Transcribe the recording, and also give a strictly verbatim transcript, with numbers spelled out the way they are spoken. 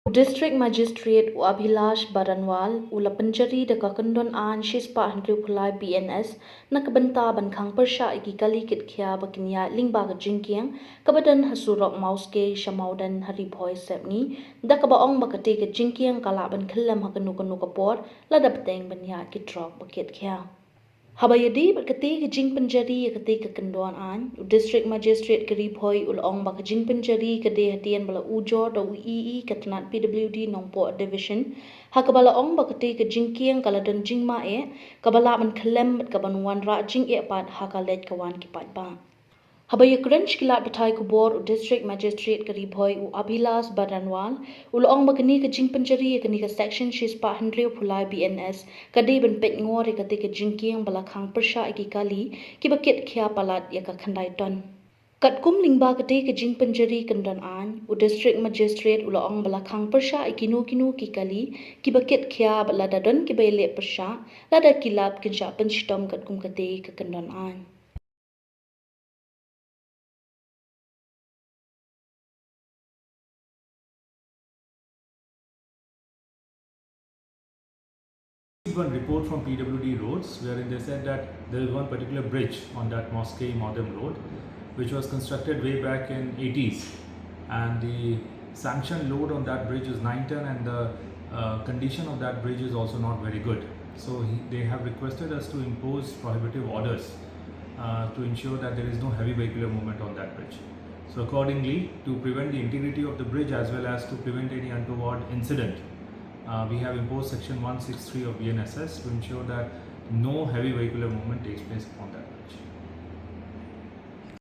U District Magistrate u Abhilash Baranwal u la pynjari da ka kyndon aiñ shispah hynriewphew lai B N S na ka bynta ban khang pyrshah ïa ki kali kit khia ba kin ïaid lyngba ka jingkieng kaba don ha surok Mawskei sha Mawdan ha Ri Bhoi Sepngi, da kaba ong ba katei ka jingkieng ka lah ban khyllem ha kano kano ka por lada bteng ban ïaid ki trok ba kit khia. Haba ïadei bad katei ka jingpynjari ïa katei ka kyndon aiñ, u District Magistrate ka Ri Bhoi u la ong ba ka jingpynjari ka dei hadien ba la ujor da u E E ka tnat P W D Nongpoh Division, ha kaba la ong ba katei ka jingkieng ka la don jingma eh, kaba lah ban khyllem bad kaban wanrah jingeh pat ha ka leit ka wan ki paidbah. Haba ïakren sha ki lad pathai khubor, u District Magistrate ka Ri Bhoi u Abhilash Baranwal u la ong ba kane ka jingpynjari ïa kane ka section shispah hynriewphew lai B N S ka dei ban peit ngor ïa katei ka jingkieng ba la khang pyrshah ïa ki kali kiba kit khia palat ïa ka khyndai ton. Katkum lyngba katei ka jingpynjari kyndon aiñ, u District Magistrate u la ong ba la khang pyrshah ïa kino kino ki kali kiba kit khia bad lada don kiba ïaleh pyrshah, lada ki lap kin shah pynshitom katkum katei ka kyndon aiñ. One report from P W D Roads wherein they said that there is one particular bridge on that Mawskei Mawdan Road, which was constructed way back in eighties, and the sanction load on that bridge is nine ton, and the uh, condition of that bridge is also not very good. So he, they have requested us to impose prohibitive orders uh, to ensure that there is no heavy vehicular movement on that bridge. So accordingly, to prevent the integrity of the bridge as well as to prevent any untoward incident, uh, we have imposed section one six three of B N S S to ensure that no heavy vehicular movement takes place on that bridge.